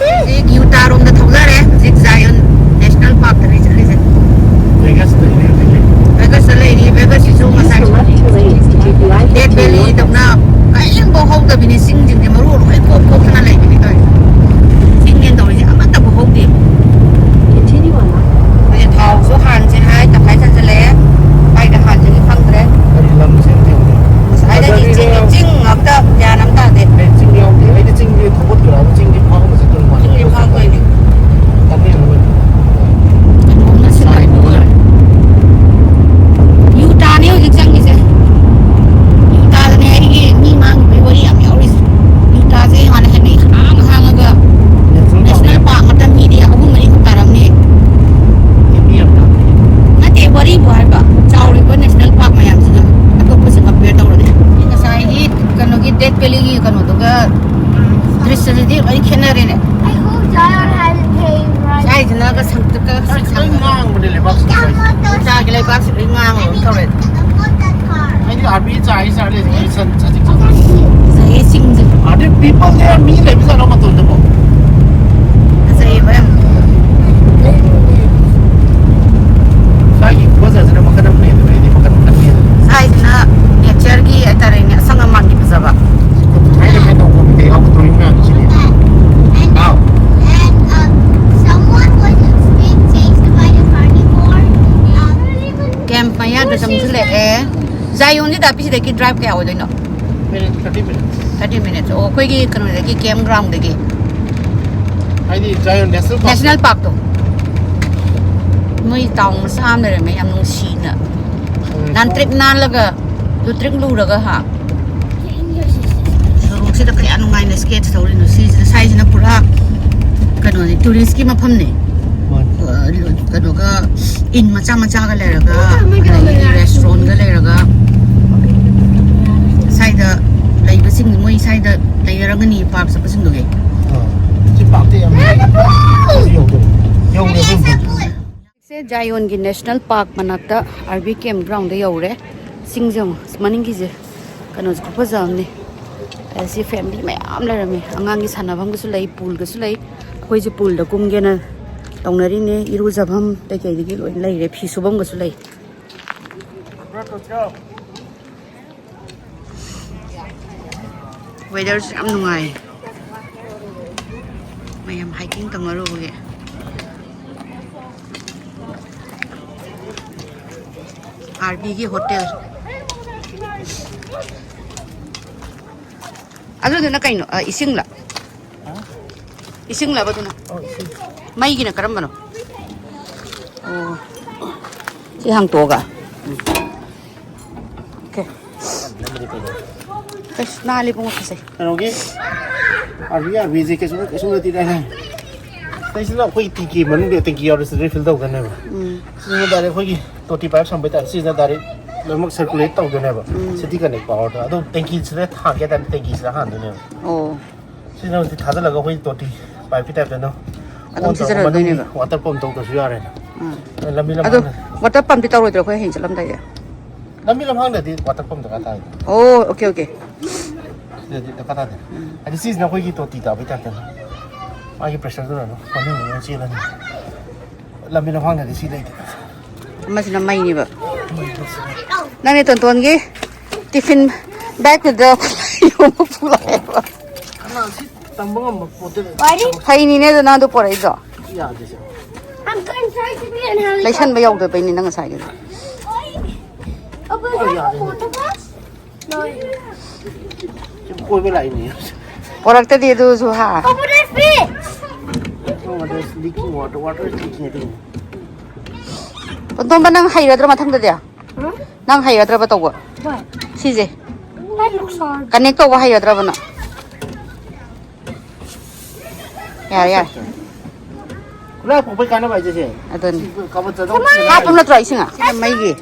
ꯍꯧꯖꯤꯛ ꯌꯨꯇꯥꯔꯣꯝꯗ ꯊꯧꯖꯔꯦ꯫ ꯍꯧꯖꯤꯛ ꯖꯥꯏꯑꯣꯟ ꯅꯦꯁꯅꯦꯜ ꯄꯥꯔꯛꯇꯅꯦ ꯆꯠꯂꯤꯁꯦ꯫ ꯚꯦꯒꯥꯁꯇ ꯂꯩꯔꯤ ꯍꯧꯖꯤꯛ꯫ ꯚꯦꯒꯥꯁꯇ ꯂꯩꯔꯤ꯫ ꯚꯦꯒꯥꯁꯁꯤꯁꯨ ꯉꯁꯥꯏ ꯗꯦꯠ ꯚꯦꯂꯤꯗꯧꯅ ꯀꯔꯤꯝꯐꯥꯎ ꯍꯧꯗꯕꯤꯅꯤ꯫ ꯆꯤꯡꯁꯤꯡꯁꯦ ꯃꯔꯨ ꯂꯣꯏ ꯀꯣꯛ ꯀꯣꯛꯇꯅ ꯂꯩꯕꯤꯅꯤ ꯇꯧꯔꯤꯁꯦ꯫ ꯆꯤꯡꯅꯦꯅ ꯇꯧꯔꯤꯁꯦ ꯑꯃꯠꯇꯕꯨ ꯍꯧꯗꯦ꯫ ꯍꯧꯖꯤꯛ ꯊꯥꯎꯁꯨ ꯍꯥꯟꯁꯦ ꯍꯥꯏ, ꯇꯪꯈꯥꯏ ꯆꯟꯁꯤꯜꯂꯛꯑꯦ꯫ ꯀꯥꯏꯗ ꯍꯥꯟꯁꯤꯒꯦ ꯈꯪꯗ꯭ꯔꯦ꯫ ꯀꯔꯤ ꯂꯝꯁꯦ ꯑꯝꯇ ꯌꯦꯡꯉꯨꯅꯦ꯫ ꯉꯁꯥꯏꯗꯒꯤ ꯆꯤꯡ, ꯆꯤꯡ ꯉꯥꯛꯇ ꯒ꯭ꯌꯥꯟ ꯑꯃ ꯇꯥꯗꯦ꯫ ꯑꯦ, ꯆꯤꯡ ꯌꯥꯎꯗꯦ꯫ ꯑꯩꯗꯤ ꯆꯤꯡꯗꯤ ꯊꯧꯒꯠꯇꯣꯏꯔꯥ? ꯆꯤꯡꯗꯤ ꯐꯥꯎꯔꯒ ꯆꯠꯇꯣꯏ ꯃꯥꯜꯂꯦ꯫ ꯆꯤꯡꯗꯤ ꯐꯥꯎꯗꯣꯏꯅꯦ꯫ ꯀꯟꯅ ꯌꯦꯡꯉꯨꯅꯦ꯫ ꯌꯨꯇꯥꯅꯦ ꯍꯧꯖꯤꯛ ꯆꯪꯉꯤꯁꯦ꯫ ꯌꯨꯇꯥꯗꯅꯦ ꯑꯩꯒꯤ ꯃꯤ ꯃꯥꯡꯈꯤꯕꯒꯤ ꯋꯥꯔꯤ ꯌꯥꯝ ꯌꯥꯎꯔꯤꯁꯦ꯫ ꯌꯨꯇꯥꯁꯦ ꯍꯥꯟꯅ ꯍꯦꯟꯅ ꯏꯍꯥꯡ ꯍꯥꯡꯉꯒ ꯅꯦꯁꯅꯦꯜ ꯄꯥꯔꯛ ꯃꯇꯝ ꯃꯤꯗꯤ ꯑꯍꯨꯝ ꯃꯔꯤ ꯈꯛ ꯇꯥꯔꯝꯅꯤ꯫ ꯅꯠꯇꯦ, ꯋꯥꯔꯤꯕꯨ ꯍꯥꯏꯕ ꯆꯥꯎꯔꯤꯕ ꯅꯦꯁꯅꯦꯜ ꯄꯥꯔꯛ ꯃꯌꯥꯝꯁꯤꯒ ꯑꯇꯣꯞꯄꯁꯦ ꯀꯝꯄꯤꯌꯔ ꯇꯧꯔꯗꯤ꯫ ꯉꯁꯥꯏꯒꯤ ꯀꯩꯅꯣꯒꯤ ꯗꯦꯠ ꯚꯦꯂꯤꯒꯤ ꯀꯩꯅꯣꯗꯨꯒ ꯗ꯭ꯔꯤꯁ꯭ꯌꯁꯤꯗꯤ ꯂꯣꯏ ꯈꯦꯠꯅꯔꯦꯅꯦ꯫ I hope Zion has a pay rise. ꯁ꯭ꯋꯥꯏꯁꯤꯅꯒ ꯁꯪꯇ꯭ꯔꯤꯛꯀ ꯁꯪ-, ꯉꯥꯡꯕꯅꯦ ꯂꯩꯕꯥꯛꯁꯤꯡꯁꯦ꯫ ꯎꯇꯥꯒꯤ ꯂꯩꯕꯥꯛꯁꯤ ꯂꯣꯏ ꯉꯥꯡꯕ ꯑꯃ ꯇꯧꯔꯦ꯫ ꯑꯩꯗꯤ ꯑꯥꯔ ꯕꯤ ꯑꯥꯏ ꯆꯥꯏ ꯆꯥꯔꯦ, ꯑꯩ ꯁꯟ ꯆꯥꯖꯤꯛ ꯆꯥꯖꯤꯛ꯫ ꯐꯖꯩꯌꯦ ꯆꯤꯡꯁꯦ꯫ ꯑꯗꯩ ꯄꯤꯄꯜꯁꯦ ꯃꯤ ꯂꯩꯕꯖꯥꯠꯂꯣ ꯃꯇꯣꯟꯗꯕꯣ? ꯐꯖꯩꯌꯦꯕ ꯌꯥꯝ꯫ ꯁ꯭ꯋꯥꯏꯒꯤ ꯈꯨꯐꯖꯁꯤꯅ ꯃꯈꯜ ꯑꯃꯅꯦ ꯑꯗꯨꯅ ꯑꯩꯗꯤ ꯃꯈꯜ ꯃꯈꯜꯅꯦ꯫ ꯁ꯭ꯋꯥꯏꯁꯤꯅ ꯅꯦꯆꯔꯒꯤ ꯍꯥꯏꯇꯥꯔꯦꯅꯦ, ꯑꯁꯪ ꯑꯃꯥꯟꯒꯤ ꯐꯖꯕ꯫ ꯊꯥꯏꯅ ꯀꯩꯅꯣ ꯇꯧꯕꯗ ꯌꯥꯎꯕ ꯇꯨꯔꯤꯁ ꯃꯌꯥꯝꯁꯤꯅꯤ꯫ ꯍꯥꯎ꯫ ꯀꯦꯝꯞ ꯃꯌꯥꯗ ꯆꯪꯁꯤꯜꯂꯛꯑꯦ꯫ ꯖꯥꯏꯌꯣꯟꯁꯦ ꯗꯥꯄꯤꯁꯤꯗꯒꯤ ꯗ꯭ꯔꯥꯏꯚ ꯀꯌꯥ ꯑꯣꯏꯗꯣꯏꯅꯣ? Minute, thirty minutes. Thirty minutes꯫ ꯑꯣ, ꯑꯩꯈꯣꯏꯒꯤ ꯀꯩꯅꯣꯗꯒꯤ, ꯀꯦꯝꯞ ꯒ꯭ꯔꯥꯎꯟꯗꯒꯤ꯫ ꯍꯥꯏꯗꯤ ꯖꯥꯏꯌꯣꯟ ꯅꯦꯁꯅꯦꯜ ꯄꯥꯔꯛ꯫ ꯅꯦꯁꯅꯦꯜ ꯄꯥꯔꯛꯇꯣ꯫ ꯃꯣꯏ ꯇꯥꯎꯟ ꯃꯆꯥ ꯑꯃ ꯂꯩꯔꯝꯃꯦ, ꯌꯥꯝ ꯅꯨꯡꯁꯤꯅ꯫ ꯎꯝ꯫ ꯅꯥꯟꯇ꯭ꯔꯤꯛ ꯅꯥꯜꯂꯒ, ꯂꯨꯇ꯭ꯔꯤꯛ ꯂꯨꯔꯒ ꯍꯥ꯫ ꯁꯣꯔꯣꯛꯁꯤꯗ ꯀꯌꯥ ꯅꯨꯡꯉꯥꯏꯅ ꯁ꯭ꯀꯦꯠꯁ ꯇꯧꯔꯤꯅꯣ꯫ ꯁꯤꯁꯤꯗ, ꯁ꯭ꯋꯥꯏꯁꯤꯅ ꯄꯨꯔꯥ ꯀꯩꯅꯣꯅꯤ, ꯇꯨꯔꯤꯁꯀꯤ ꯃꯐꯝꯅꯤ꯫ ꯃꯥꯅꯤ꯫ ꯑ, ꯀꯩꯅꯣꯒ, ꯏꯟ ꯃꯆꯥ ꯃꯆꯥꯒ ꯂꯩꯔꯒ, ꯑꯗꯒꯤ ꯔꯦꯁꯇꯨꯔꯦꯟꯒ ꯂꯩꯔꯒ, ꯁ꯭ꯋꯥꯏꯗ ꯂꯩꯕꯁꯤꯡ, ꯃꯣꯏ ꯁ꯭ꯋꯥꯏꯗ ꯂꯩꯅꯔꯝꯒꯅꯤ ꯄꯥꯔꯛ ꯆꯠꯄꯁꯤꯡꯗꯨꯒꯤ꯫ ꯑꯥ, ꯁꯤ ꯄꯥꯔꯛꯇꯤ ꯌꯥꯝ ꯌꯧꯗꯣꯔꯦ꯫ ꯌꯧꯔꯦ ꯑꯩꯈꯣꯏ꯫ ꯁꯦ ꯖꯥꯏꯌꯣꯟꯒꯤ ꯅꯦꯁꯅꯦꯜ ꯄꯥꯔꯛ ꯃꯅꯥꯛꯇ ꯑꯥꯔ ꯕꯤ ꯀꯦꯝꯞ ꯒ꯭ꯔꯥꯎꯟꯗ ꯌꯧꯔꯦ꯫ ꯆꯤꯡꯁꯦ ꯌꯦꯡꯉꯣ, ꯃꯅꯤꯡꯒꯤꯁꯦ꯫ ꯀꯩꯅꯣꯁꯦ ꯈꯨꯐꯖ ꯑꯃꯅꯤ꯫ ꯑꯁꯤ ꯐꯦꯃꯤꯂꯤ ꯃꯌꯥꯝ ꯂꯩꯔꯝꯃꯤ꯫ ꯑꯉꯥꯡꯒꯤ ꯁꯥꯟꯅꯐꯝꯒꯁꯨ ꯂꯩ, ꯄꯨꯜꯒꯁꯨ ꯂꯩ꯫ ꯑꯩꯈꯣꯏꯁꯦ ꯄꯨꯜꯗ ꯀꯨꯝꯒꯦꯅ ꯇꯧꯅꯔꯤꯅꯦ꯫ ꯏꯔꯨꯖꯐꯝ ꯀꯩꯀꯩꯗꯒꯤ ꯂꯣꯏ ꯂꯩꯔꯦ, ꯐꯤ ꯁꯨꯐꯝꯒꯁꯨ ꯂꯩ꯫ ꯋꯦꯗꯔꯁꯨ ꯌꯥꯝ ꯅꯨꯡꯉꯥꯏ꯫ ꯃꯌꯥꯝ ꯍꯥꯏꯀꯤꯡ ꯇꯧꯅꯔꯨꯕꯒꯤ꯫ ꯑꯥꯔꯕꯤꯒꯤ ꯍꯣꯇꯦꯜ꯫ ꯑꯗꯨꯗꯨꯅ ꯀꯩꯅꯣ? ꯑ, ꯏꯁꯤꯡꯂ? ꯏꯁꯤꯡꯂꯕ ꯑꯗꯨꯅ? ꯃꯩꯒꯤꯅ ꯀꯔꯝꯕꯅꯣ? ꯑꯣ꯫ ꯁꯤ ꯍꯥꯡꯇꯣꯛꯑꯒ꯫ ꯑꯣꯀꯦ꯫ ꯑꯁ, ꯅꯥꯜꯂꯤ ꯏꯕꯨꯡꯉꯣ ꯐꯖꯩ꯫ ꯀꯩꯅꯣꯒꯤ ꯑꯥꯔꯕꯤ, ꯑꯥꯔꯕꯤꯁꯦ ꯀꯩꯁꯨ, ꯀꯩꯁꯨ ꯅꯠꯇꯦ ꯀꯥꯏꯅ꯫ ꯁꯤꯗꯩꯁꯤꯗ ꯑꯩꯈꯣꯏ ꯇꯦꯡꯀꯤ ꯃꯅꯨꯡꯗ ꯇꯦꯡꯀꯤ ꯌꯥꯎꯔꯁꯤ refill ꯇꯧꯒꯅꯦꯕ꯫ ꯎꯝ꯫ ꯁꯤꯅ direct ꯑꯩꯈꯣꯏꯒꯤ ꯇꯣꯇꯤ pipe ꯁꯝꯕꯩ ꯇꯥꯔꯦ꯫ ꯁꯤꯁꯤꯅ direct ꯂꯣꯏꯅꯃꯛ circulate ꯇꯧꯗꯣꯏꯅꯦꯕ꯫ ꯎꯝ꯫ City connect power ꯗꯣ꯫ ꯑꯗꯣ ꯇꯦꯡꯀꯤꯁꯤꯗ ꯊꯥꯡꯒꯦ ꯍꯥꯏ ꯇꯥꯔꯗꯤ ꯇꯦꯡꯀꯤꯁꯤꯗ ꯍꯥꯟꯗꯣꯏꯅꯦꯕ꯫ ꯑꯣ꯫ ꯁꯤꯅ ꯍꯧꯖꯤꯛ ꯊꯥꯖꯤꯜꯂꯒ ꯑꯩꯈꯣꯏ ꯇꯣꯇꯤ pipe ꯀꯤ type ꯇ ꯑꯗꯨꯝ ꯑꯗꯨꯝ on ꯇꯧꯔꯒ ꯁꯤꯖꯤꯟꯅꯗꯣꯏꯅꯦꯕ꯫ ꯃꯅꯨꯡꯒꯤ water pump ꯇꯧꯗ꯭ꯔꯁꯨ ꯌꯥꯔꯦꯅ꯫ ꯎꯝ꯫ ꯂꯝꯕꯤ ꯑꯗꯣ ꯂꯝꯍꯥꯡꯗ water pump ꯇꯤ ꯇꯧꯔꯣꯏꯗ꯭ꯔꯣ ꯑꯩꯈꯣꯏ ꯍꯌꯦꯡ ꯆꯠꯂꯝꯗꯥꯏꯗ? ꯂꯝꯕꯤ ꯂꯝꯍꯥꯡꯗꯗꯤ water pump ꯗꯔꯀꯥꯔ ꯇꯥꯏꯗ꯫ ꯑꯣ, okay, okay꯫ ꯁꯤꯗꯗꯤ ꯗꯔꯀꯥꯔ ꯇꯥꯗꯦ꯫ ꯎꯝ꯫ ꯍꯥꯏꯗꯤ ꯁꯤꯁꯤꯅ ꯑꯩꯈꯣꯏꯒꯤ ꯇꯣꯇꯤ ꯇꯥꯕꯩ type ꯇꯅꯤ꯫ ꯃꯥꯒꯤ pressure ꯗꯨꯅ ꯑꯗꯨꯝ ꯃꯅꯨꯡꯗ ꯂꯣꯏ ꯆꯦꯜꯂꯅꯤ꯫ ꯂꯝꯕꯤ ꯂꯝꯍꯥꯡꯗꯗꯤ ꯁꯤ ꯂꯩꯇꯦ꯫ ꯑꯃꯁꯤꯅ ꯃꯩꯅꯦꯕ꯫ ꯅꯪꯅꯦ ꯇꯣꯟꯇꯣꯟꯒꯤ tiffin bag ꯇꯨꯗ ꯌꯣꯝꯕ ꯄꯨꯔꯛꯑꯦꯕ꯫ ꯀꯅꯥ ꯁꯤ ꯇꯝꯕ ꯉꯝꯕ ꯄꯣꯠꯇꯦ꯫ ꯐꯩꯅꯤꯅꯦ ꯑꯗꯨ ꯅꯪ ꯑꯗꯨ ꯄꯨꯔꯛꯏꯗꯣ꯫ ꯌꯥꯗꯦ ꯁꯦ꯫ I'm going to try to be an helicopter. ꯂꯩꯁꯟꯕ ꯌꯧꯗꯕꯩꯅꯤ ꯅꯪ ꯉꯁꯥꯏꯒꯤꯗꯣ꯫ Oh, but ꯍꯣꯏ, ꯌꯥꯗꯦ꯫ Photo bus? ꯁꯨꯝ ꯀꯣꯏꯕ ꯂꯥꯛꯏꯅꯦ꯫ ꯄꯣꯔꯛꯇꯗꯤ ꯑꯗꯨꯁꯨ ꯍꯥ? Open that fish! Oh, there's leaking water. Water is leaking, I think. ꯇꯣꯝꯕ, ꯅꯪ ꯍꯩꯔꯗ꯭ꯔꯥ ꯃꯊꯪꯗꯗꯤ? ꯍꯥ? ꯅꯪ ꯍꯩꯔꯗ꯭ꯔꯕ ꯇꯧꯕ? ꯍꯣꯏ꯫ ꯁꯤꯁꯦ? That looks hard. Connect ꯇꯧꯕ ꯍꯩꯔꯗ꯭ꯔꯕ ꯅꯪ? ꯌꯥꯔꯦ, ꯌꯥꯔꯦ꯫ ꯈꯨꯠꯂꯥꯏ ꯄꯣꯛꯄꯩ ꯀꯥꯟꯅꯕ ꯍꯥꯏꯁꯦ ꯁꯦ꯫ ꯑꯗꯨꯅꯤ꯫ ꯁꯤ ꯀꯕꯣꯠ ꯆꯥꯗꯧ ꯍꯥꯞꯄ ꯅꯠꯇ꯭ꯔꯣ ꯏꯁꯤꯡ? ꯁꯤꯅ ꯃꯩꯒꯤ꯫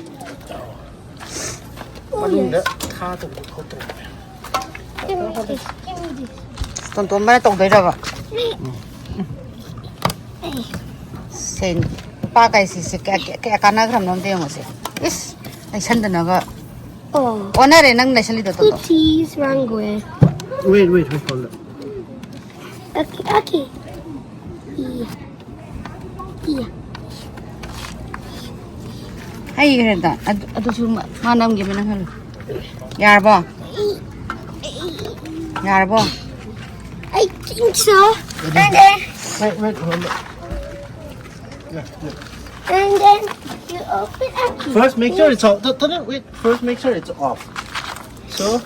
ꯃꯅꯨꯡꯗ ꯊꯥꯗꯕ ꯈꯣꯠꯇꯕ꯫ ꯇꯣꯟꯇꯣꯝꯕꯅ ꯇꯧꯗꯣꯏꯔꯕ? ꯁꯦ, ꯂꯨꯄꯥ ꯀꯥꯏꯁꯤꯁꯦ ꯀꯌꯥ, ꯀꯌꯥ, ꯀꯌꯥ ꯀꯥꯟꯅꯈ꯭ꯔꯕꯅꯣ ꯑꯝꯇ ꯌꯦꯡꯉꯨꯁꯦ꯫ ꯏꯁ, ꯂꯩꯁꯟꯗꯅꯒ꯫ Oh. ꯑꯣꯟꯅꯔꯦ ꯅꯪ ꯂꯩꯁꯜꯂꯤꯗꯣ ꯇꯣꯇꯣ꯫ Oopsies, wrong way. Wait, wait, wait, hold on. Okay, okay. Yeah. Yeah. ꯍꯩꯈ꯭ꯔꯦꯗ꯫ ꯑꯗꯨ- ꯑꯗꯨꯁꯨ ꯃꯥ- ꯃꯥ ꯅꯝꯒꯦ ꯃꯅꯝ ꯍꯜꯂꯨ꯫ ꯌꯥꯔꯕꯣ? ꯌꯥꯔꯕꯣ? I think so. And then, Wait, wait, hold on. Yeah, yeah. and then you open up. First, make sure it's off. No, no, no, wait. First, make sure it's off. So,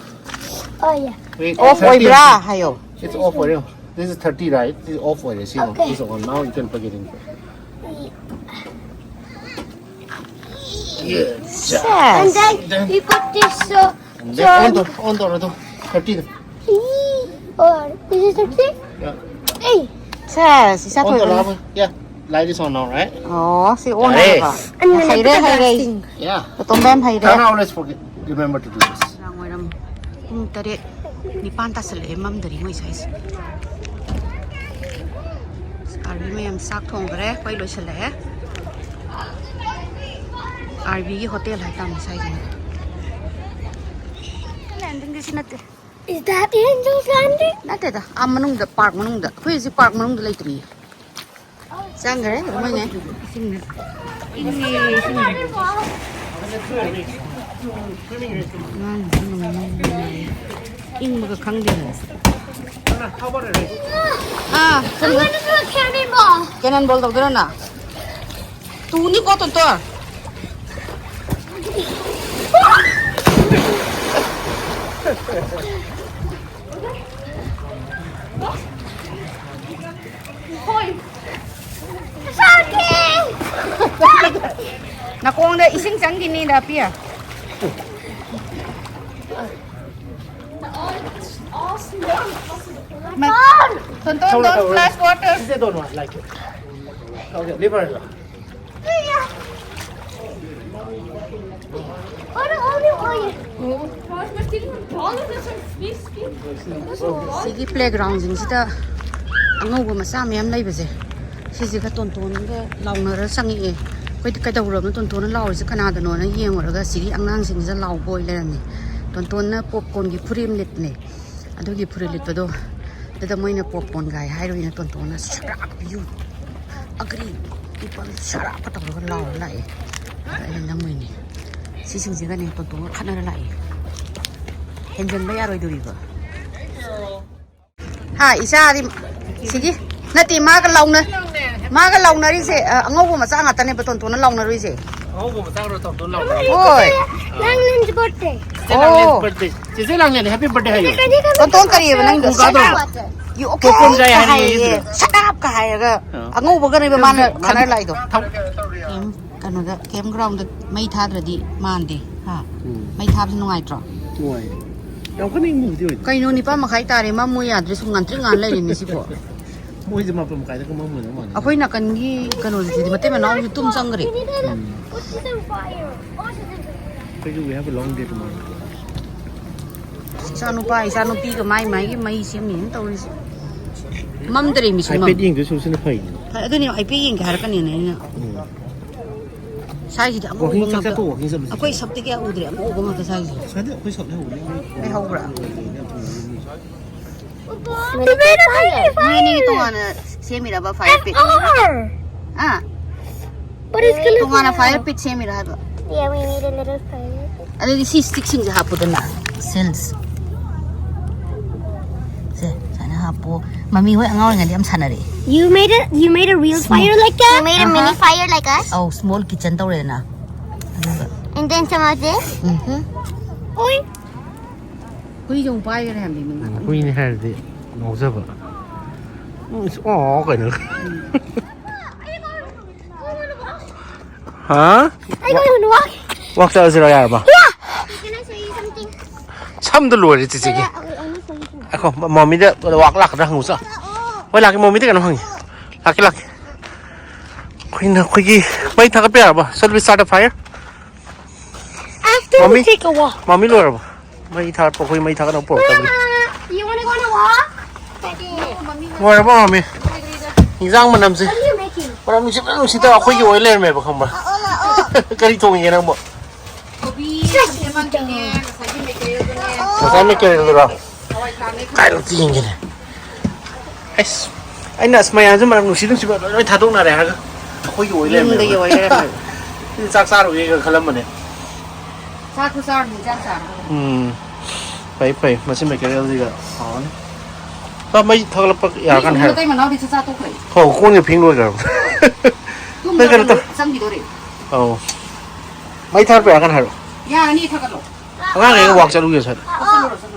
Oh yeah. wait. Off thirty. ꯑꯣꯏꯕ꯭ꯔꯥ ꯍꯥꯏꯌꯣ꯫ It's off already. This is thirty, right? This is off already. See, no, Okay. This is on. Now you can plug it in. And Yes. then you put this so. And then on the on the other thirty. Or this is thirty. Yeah. Hey. ꯁꯦꯁ, ꯏꯆꯥ On the ꯊꯣꯏꯕ꯫ Lava. Yeah. Light is on now, right? ꯑꯣ, ꯁꯤ ꯑꯣꯟ ꯌꯥꯔꯦ꯫ ꯍꯥꯏꯕ꯫ ꯍꯩꯔꯦ, ꯍꯩꯔꯦ꯫ Yeah. ꯇꯣꯝꯕ ꯌꯥꯝ ꯍꯩꯔꯦ꯫ Tana always forget. Remember to do this. ꯅꯨꯡꯗꯥꯡ ꯋꯥꯏꯔꯝ ꯄꯨꯡ ꯇꯔꯦꯠ, ꯅꯤꯄꯥꯟ ꯇꯥꯁꯜꯂꯛꯑꯦ, ꯃꯝꯗꯔꯤ ꯃꯣꯏ ꯁ꯭ꯋꯥꯏꯁꯦ꯫ ꯑꯥꯔꯃꯤ ꯃꯌꯥꯝ ꯆꯥꯛ ꯊꯣꯡꯈ꯭ꯔꯦ, ꯑꯩꯈꯣꯏ ꯂꯣꯏꯁꯤꯜꯂꯛꯑꯦ꯫ ꯑꯥꯔꯃꯤꯒꯤ ꯍꯣꯇꯦꯜ ꯍꯥꯏꯇꯥꯔꯦ ꯁ꯭ꯋꯥꯏꯁꯤꯅ꯫ ꯂꯦꯟꯗꯤꯡꯗꯤ ꯁꯤ ꯅꯠꯇꯦ꯫ Is that the angel's landing? ꯅꯠꯇꯦꯗ, ꯑꯥ ꯃꯅꯨꯡꯗ, ꯄꯥꯔꯛ ꯃꯅꯨꯡꯗ꯫ ꯑꯩꯈꯣꯏ ꯍꯧꯖꯤꯛ ꯄꯥꯔꯛ ꯃꯅꯨꯡꯗ ꯂꯩꯇ꯭ꯔꯤꯌꯦ꯫ ꯆꯪꯈ꯭ꯔꯦ, ꯃꯣꯏꯅꯦ꯫ ꯏꯁꯤꯡꯅ ꯏꯪꯉꯦ, ꯏꯁꯤꯡꯅ꯫ ꯑꯉꯥꯡꯁꯤꯡ ꯅꯨꯡꯉꯥꯏ, ꯅꯨꯡꯉꯥꯏ꯫ ꯏꯪꯕꯒ ꯈꯪꯗꯦꯅꯦ꯫ ꯑꯥ, I'm gonna do a cannonball. Cannonball ꯇꯧꯗꯣꯏꯔꯣ ꯅꯪ? ꯇꯨꯅꯤꯀꯣ, ꯇꯣꯟꯇꯣꯟ꯫ ꯅꯥꯀꯣꯡꯗ ꯏꯁꯤꯡ ꯆꯪꯈꯤꯅꯤꯗ, ꯄꯤꯌ꯫ ꯇꯣꯟꯇꯣꯟ, don't splash water. They don't want like it. Okay, leave her alone. What are all the oil? ꯁꯤꯒꯤ ꯄ꯭ꯂꯦꯒ꯭ꯔꯥꯎꯟꯁꯤꯡꯁꯤꯗ ꯑꯉꯧꯕ ꯃꯆꯥ ꯃꯌꯥꯝ ꯂꯩꯕꯁꯦ, ꯁꯤꯁꯤꯒ ꯇꯣꯟꯇꯣꯟꯒ ꯂꯥꯎꯅꯔ ꯆꯪꯉꯛꯑꯦ꯫ ꯑꯩꯈꯣꯏꯗꯤ ꯀꯩꯗꯧꯔꯕꯅꯣ ꯇꯣꯟꯇꯣꯟꯅ ꯂꯥꯎꯔꯤꯁꯦ ꯀꯅꯥꯗꯅꯣꯅ ꯌꯦꯡꯉꯨꯔꯒ ꯁꯤꯒꯤ ꯑꯉꯥꯡꯁꯤꯡꯁꯤꯗ ꯂꯥꯎꯕ ꯑꯣꯏ ꯂꯩꯔꯝꯃꯦ꯫ ꯇꯣꯟꯇꯣꯟꯅ ꯄꯣꯞꯀꯣꯔꯟꯒꯤ ꯐꯨꯔꯤꯠ ꯑꯃ ꯂꯤꯠꯄꯅꯦ꯫ ꯑꯗꯨꯒꯤ ꯐꯨꯔꯤꯠ ꯂꯤꯠꯄꯗꯣ ꯑꯗꯨꯗ ꯃꯣꯏꯅ ꯄꯣꯞꯀꯣꯔꯟ ꯒꯥꯏ ꯍꯥꯏꯔꯨꯏꯅ ꯇꯣꯟꯇꯣꯟꯅ "Shut up, you ugly people, shut up" ꯀ ꯇꯧꯔꯒ ꯂꯥꯎꯔ ꯂꯥꯛꯑꯦ꯫ ꯑꯗ ꯑꯩꯅ ꯅꯝꯃꯨꯏꯅꯦ꯫ ꯁꯤꯁꯤꯡꯁꯤꯒꯅꯦ ꯇꯣꯟꯇꯣꯟꯒ ꯈꯠꯅꯔ ꯂꯥꯛꯑꯦ꯫ ꯍꯦꯟꯖꯟꯕ ꯌꯥꯔꯣꯏꯗꯣꯔꯤꯕ꯫ ꯍꯥ, ꯏꯆꯥꯗꯤ ꯁꯤꯒꯤ ꯅꯠꯇꯦ, ꯃꯥꯒ ꯂꯥꯎꯅ-, ꯃꯥꯒ ꯂꯥꯎꯅꯔꯤꯁꯦ, ꯑ, ꯑꯉꯧꯕ ꯃꯆꯥ ꯉꯥꯛꯇꯅꯦꯕ ꯇꯣꯟꯇꯣꯟꯅ ꯂꯥꯎꯅꯔꯨꯏꯁꯦ꯫ ꯑꯉꯧꯕ ꯃꯆꯥ ꯉꯥꯛꯇ ꯇꯣꯟꯇꯣꯟ ꯂꯥꯎꯅꯔꯤ꯫ ꯍꯣꯏ꯫ ꯅꯪ ꯅꯪꯒꯤ ꯕꯥꯔꯗꯦ꯫ ꯆꯤꯆꯦ ꯂꯥꯡꯂꯦꯟ ꯑꯣ꯫ ꯕꯥꯔꯗꯦ꯫ ꯆꯤꯆꯦ ꯂꯥꯡꯂꯦꯟ ꯍꯦꯄꯤ ꯕꯥꯔꯗꯦ ꯍꯥꯏꯌꯨ꯫ ꯇꯣꯟꯇꯣꯟ ꯀꯔꯤꯑꯕ ꯅꯪꯗꯣ? ꯈꯨꯡꯒꯥꯗꯣ꯫ ꯌꯨ-, ꯀꯣꯀꯣꯟ ꯀꯥꯏ ꯀꯣꯀꯣꯟ ꯍꯥꯏꯔꯤ ꯍꯥꯏꯌꯦ꯫ ꯑꯗꯨꯗ꯫ Shut up ꯀ ꯍꯥꯏꯔꯒ ꯑꯥ꯫ ꯑꯉꯧꯕꯒꯅꯦꯕ ꯃꯥꯅ ꯅꯪ ꯈꯠꯅꯔ ꯂꯥꯛꯏꯗꯣ꯫ ꯊꯝ-, ꯀꯩꯝ ꯀꯩꯅꯣꯗ ꯀꯦꯝ ꯒ꯭ꯔꯥꯎꯟꯗ ꯃꯩ ꯊꯥꯗ꯭ꯔꯗꯤ ꯃꯥꯟꯗꯦ꯫ ꯍꯥ? ꯎꯝ꯫ ꯃꯩ ꯊꯥꯕꯁꯤ ꯅꯨꯡꯉꯥꯏꯇ꯭ꯔꯣ? ꯅꯨꯡꯉꯥꯏ꯫ ꯌꯥꯝ ꯀꯟꯅ ꯏꯪꯕꯕꯨꯗꯤ ꯑꯣꯏꯗꯦ꯫ ꯀꯩꯅꯣ ꯅꯤꯄꯥꯟ ꯃꯈꯥꯏ ꯇꯥꯔꯦ, ꯃꯝꯃꯨ ꯌꯥꯗ꯭ꯔꯦ, ꯁꯨꯝ ꯉꯥꯟꯇ꯭ꯔꯤꯛ ꯉꯥꯟ ꯂꯩꯔꯦꯅꯦ ꯁꯤꯕꯣ꯫ ꯃꯣꯏꯁꯦ ꯃꯥꯄꯟ ꯃꯈꯥꯏꯗꯒ ꯃꯝꯒꯗꯧ ꯃꯥꯜꯂꯦ꯫ ꯑꯩꯈꯣꯏ ꯅꯥꯀꯟꯒꯤ ꯀꯩꯅꯣꯁꯤꯗꯤ ꯃꯇꯩ ꯃꯅꯥꯎꯁꯨ ꯇꯨꯝ ꯆꯪꯈ꯭ꯔꯦ꯫ ꯎꯝ꯫ ꯑꯩꯈꯣꯏꯁꯨ we have a long day tomorrow꯫ ꯏꯆꯥꯅꯨꯄꯥ ꯏꯆꯥꯅꯨꯄꯤꯒ ꯃꯥꯏ ꯃꯥꯏꯒꯤ ꯃꯩ ꯁꯦꯝꯃꯤꯅ ꯇꯧꯔꯤꯁꯦ꯫ ꯃꯝꯗ꯭ꯔꯦ ꯃꯤꯁꯨ ꯃꯝ꯫ iPad ꯌꯦꯡꯗꯣꯏ ꯁꯔꯨꯛꯁꯤꯅ ꯐꯩꯅꯦ꯫ ꯐꯩ, ꯑꯗꯨꯅꯦ iPad ꯌꯦꯡꯒꯦ ꯍꯥꯏꯔꯛꯀꯅꯤꯅ ꯑꯩꯅ꯫ ꯎꯝ꯫ ꯁ꯭ꯋꯥꯏꯁꯤꯗꯤ ꯑꯉꯧꯕ ꯋꯥꯀꯤꯡ ꯆꯠ-, ꯉꯥꯛꯇ꯫ ꯆꯠꯄ ꯋꯥꯀꯤꯡ ꯆꯠꯄꯁꯤ ꯑꯩꯈꯣꯏ ꯆꯠꯄ꯫ ꯁꯛꯇꯤ ꯀꯌꯥ ꯎꯗ꯭ꯔꯦ, ꯑꯉꯧꯕ ꯉꯥꯛꯇ ꯁ꯭ꯋꯥꯏꯁꯦ꯫ ꯁ꯭ꯋꯥꯏꯗ ꯑꯩꯈꯣꯏ ꯁꯛꯅ ꯍꯧꯕꯅꯦ, ꯑꯩꯈꯣꯏ ꯂꯩꯍꯧꯕ꯭ꯔꯥ? ꯂꯩꯅ ꯍꯧꯕꯅꯦ꯫ ꯃꯣꯏ ꯑꯅꯤꯒꯤ ꯇꯣꯉꯥꯟꯅ ꯁꯦꯝꯃꯤꯔꯕ fire pit? Ah? But it's gonna ꯇꯣꯉꯥꯟꯅ fire pit ꯁꯦꯝꯃꯤꯔ ꯍꯥꯏꯕ? Yeah, we need a little fire pit. ꯑꯗꯨꯗꯤ ꯁꯤ stickꯁꯤꯡꯁꯦ ꯍꯥꯞꯄꯨꯗꯅ꯫ Shells꯫ ꯁꯦ, ꯁꯨꯃꯥꯏꯅ ꯍꯥꯞꯄꯣ꯫ ꯃꯃꯤ ꯍꯣꯏ ꯑꯉꯥꯡ ꯑꯣꯏꯔꯤꯉꯩꯗ ꯌꯥꯝ ꯁꯥꯟꯅꯔꯛꯑꯦ꯫ You made a, you made a real fire like that? You made a mini fire like us? ꯑꯧ, small kitchen ꯇꯧꯔꯦꯗꯅ꯫ ꯑꯗꯨꯒ And then some of this? Um. Oi. ꯍꯨꯏꯁꯦ ꯑꯃꯨꯛ ꯄꯥꯏꯈ꯭ꯔꯦ ꯍꯥꯏꯕꯅꯤ ꯃꯤ ꯉꯥꯛꯇꯪ꯫ ꯍꯨꯏꯅꯤ ꯍꯥꯏꯔꯗꯤ ꯉꯥꯎꯖꯕ꯫ ꯎꯝ, ꯑꯣ, ꯀꯩꯅꯣ꯫ ꯍꯥ? ꯑꯩ ꯀꯩꯅꯣ ꯋꯥꯛ꯫ ꯋꯥꯛ ꯆꯠꯂꯁꯤꯔꯣ, ꯌꯥꯔꯕ? Can I show you something? ꯁꯝꯗꯣ ꯂꯣꯏꯔꯦ ꯆꯤꯆꯦꯒꯤ꯫ ꯑꯩ ꯑꯃꯨꯛ ꯁꯣꯏꯈꯤꯅꯤ꯫ ꯑꯩꯈꯣ ꯃ-, ꯃꯃꯤꯗ ꯋꯥꯛ ꯂꯥꯛꯀꯗ꯭ꯔꯥ ꯍꯪꯉꯨ ꯆꯣ꯫ ꯍꯣꯏ, ꯂꯥꯛꯀꯦ, ꯃꯃꯤꯗ ꯀꯩꯅꯣꯝ ꯍꯪꯉꯤ꯫ ꯂꯥꯛꯀꯦ, ꯂꯥꯛꯀꯦ꯫ ꯑꯩꯈꯣꯏꯅ ꯑꯩꯈꯣꯏꯒꯤ ꯃꯩ ꯊꯥꯒꯠꯄ ꯌꯥꯔꯕ? Shall we start a fire? After we ꯃꯃꯤ? Take a walk. ꯃꯃꯤ ꯂꯣꯏꯔꯕ? ꯃꯩ ꯊꯥꯒꯠꯄ, ꯑꯩꯈꯣꯏ ꯃꯩ ꯊꯥꯒꯠꯅꯕ ꯄꯨꯔꯛꯇꯕꯅꯤ꯫ Mama, you wanna go on a walk? ꯂꯣꯏꯔꯕ, ꯃꯃꯤ? ꯏꯟꯖꯥꯡ ꯃꯅꯝꯁꯦ꯫ What are you making? ꯃꯅꯝ ꯅꯨꯡꯁꯤꯠ ꯃꯅꯝ ꯅꯨꯡꯁꯤꯠꯇ ꯑꯩꯈꯣꯏꯒꯤ ꯑꯣꯏ ꯂꯩꯔꯝꯃꯦꯕ, ꯈꯪꯕ꯭ꯔꯥ? ꯀꯔꯤ ꯊꯣꯡꯉꯤꯒꯦ ꯅꯪꯕꯣ? ꯀꯣꯕꯤ ꯁꯦꯝꯃꯛꯀꯤꯅꯦ, ꯉꯁꯥꯏꯒꯤ ꯃꯦꯀꯦꯔꯦꯜꯗꯨꯅꯦ꯫ ꯉꯁꯥꯏ ꯃꯦꯀꯦꯔꯦꯜꯗꯨꯔꯣ? ꯍꯋꯥꯏ ꯊ꯭ꯔꯥꯛꯅꯦ ꯀꯥꯏ ꯈꯪꯗꯦ꯫ ꯑꯝꯇ ꯌꯦꯡꯒꯦꯅꯦ꯫ ꯑꯁ, ꯑꯩꯅ ꯑꯁ ꯃꯌꯥꯝꯁꯦ ꯃꯅꯝ ꯅꯨꯡꯁꯤ ꯅꯨꯡꯁꯤꯕ ꯂꯣꯏ ꯊꯥꯗꯣꯛꯅꯔꯦ ꯍꯥꯏꯔꯒ ꯑꯩꯈꯣꯏꯒꯤ ꯑꯣꯏ ꯂꯩꯔꯝꯃꯦꯕ꯫ ꯌꯨꯝꯗꯒꯤ ꯑꯣꯏ ꯂꯩꯔꯝꯃꯦꯕ꯫ ꯁꯤꯗꯤ ꯆꯥꯛ ꯆꯥꯔꯨꯒꯦꯒ ꯈꯜꯂꯝꯕꯅꯦ꯫ ꯆꯥꯛꯁꯨ ꯆꯥꯔꯨꯅꯤ, ꯆꯥꯛ ꯆꯥꯔꯨꯔꯒ꯫ ꯎꯝ꯫ ꯐꯩ, ꯐꯩ꯫ ꯃꯁꯤ ꯃꯦꯀꯦꯔꯦꯜꯁꯤꯒ ꯍꯥꯎꯔꯅꯤ꯫ ꯄꯥ, ꯃꯩ ꯊꯥꯒꯠꯂꯛꯄ ꯌꯥꯔꯀꯥꯟꯗ ꯃꯤ ꯍꯥꯏꯔꯣ꯫ ꯃꯇꯩ ꯃꯅꯥꯎꯗꯤ ꯆꯥꯛ ꯆꯥ ꯇꯣꯛꯈ꯭ꯔꯦ꯫ ꯍꯣ, ꯀꯣꯟꯒ ꯐꯦꯡ ꯂꯣꯏꯈ꯭ꯔꯕ꯫ ꯇꯨꯝꯗ ꯅꯪ ꯀꯩꯅꯣ ꯇꯧ꯫ ꯆꯪꯈꯤꯗꯣꯔꯦ꯫ ꯑꯧ꯫ ꯃꯩ ꯊꯥꯒꯠꯄ ꯌꯥꯔꯀꯥꯟꯗ ꯍꯥꯏꯔꯣ꯫ ꯌꯥꯔꯅꯤ, ꯊꯥꯒꯠꯂꯣ꯫ ꯑꯉꯥꯡꯈꯩꯒ ꯋꯥꯛ ꯆꯠꯂꯨꯒꯦ ꯁ꯭ꯋꯥꯏꯗ꯫ ꯆꯠꯂꯨꯔꯣ, ꯆꯠꯂꯨꯔꯣ꯫